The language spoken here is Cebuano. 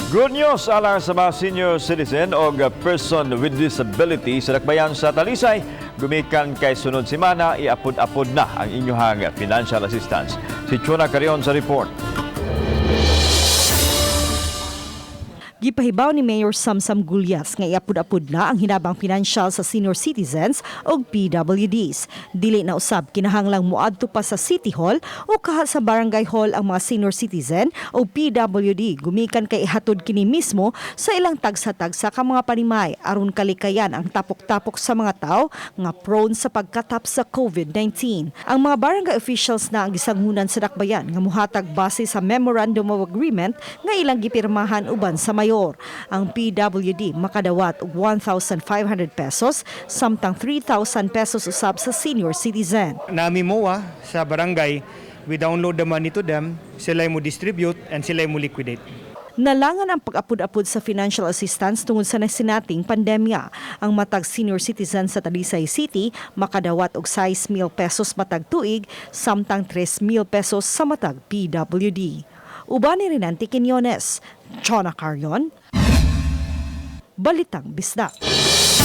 Good news alang sa mga senior citizen o person with disability sa dakbayan sa Talisay, gumikan kay sunod semana iapod-apod na ang inyong financial assistance. Si Chona Carion sa report. Gipahibaw ni Mayor Samsam Gullas nga iapud-apud na ang hinabang pinansyal sa senior citizens ug PWDs. Dili na usab kinahanglang moadto pa sa City Hall o kaha sa Barangay Hall ang mga senior citizen o PWD gumikan kay ihatod kini mismo sa ilang tagsa-tagsa ka mga panimay aron kalikayan ang tapok-tapok sa mga tao nga prone sa pagkatap sa COVID-19. Ang mga barangay officials na ang gisanghunan sa dakbayan nga muhatag base sa Memorandum of Agreement nga ilang gipirmahan uban sa mayor. Ang PWD makadawat og 1,500 pesos samtang 3,000 pesos usab sa senior citizen. Nami MOA sa barangay, we download the money to them, sila mo distribute and sila mo liquidate. Nalangan ang pag-apod-apod sa financial assistance tungod sa nasinating pandemya. Ang matag senior citizen sa Talisay City makadawat og 6 mil pesos matag tuig samtang 3 mil pesos sa matag PWD. Uban ni Renante Quiñones, Chona Carion, Balitang Bisdak.